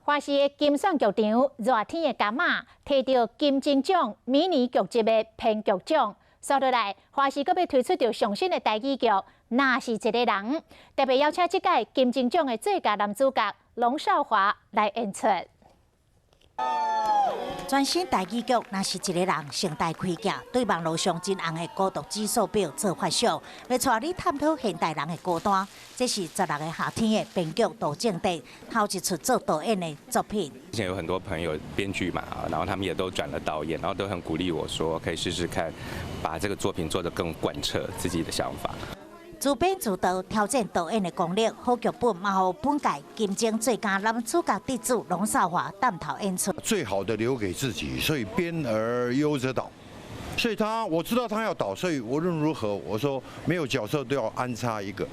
華視的金選劇場《熱天的柑仔》提著金鐘獎迷你劇集的編劇獎。煞落來，華視閣欲推出著上新的台語劇《若是一个人》，特別邀請這屆金鐘獎的最佳男主角龍少華來演出。全新台語劇《若是一个人》盛大開鏡，對網路上真紅的孤獨指數表做發想，欲帶你探討現代人的孤單。這是十六个夏天的編劇杜正德頭一齣做導演的作品。之前有很多朋友編劇嘛，然後他們也都轉了導演，然後都很鼓勵我說可以試試看，把這個作品做得更貫徹自己的想法。自編自導挑戰導演的功力，好劇本嘛予本屆金鐘最佳男主角得主龍少華擔頭演出。最好的留給自己，所以編而優則導。所以他我知道他要導，所以無論如何，我說沒有角色都要安插一個。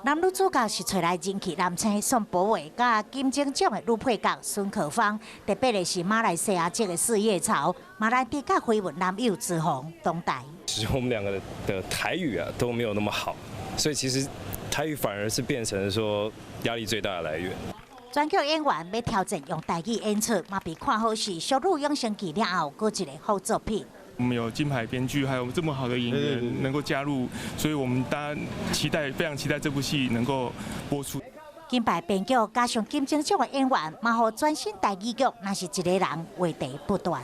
男女主角是揣來人氣男星宋柏緯，佮金鐘獎的女配角孫可芳，特別的是馬來西亞籍的四葉草，馬來迪佮緋聞男友子鴻同台。其實我們兩個的台語啊都沒有那麼好，所以其實台語反而是變成說壓力最大的來源。全劇演員欲挑戰用台語演出，嘛被看好是《淑女養成記》了後，閣一个好作品。我們有金牌編劇，還有這麼好的演員能夠加入，所以我們當然期待，非常期待這部戲能夠播出。金牌編劇加上金鐘獎的演員，嘛予全新台語劇《若是一个人》話題不斷。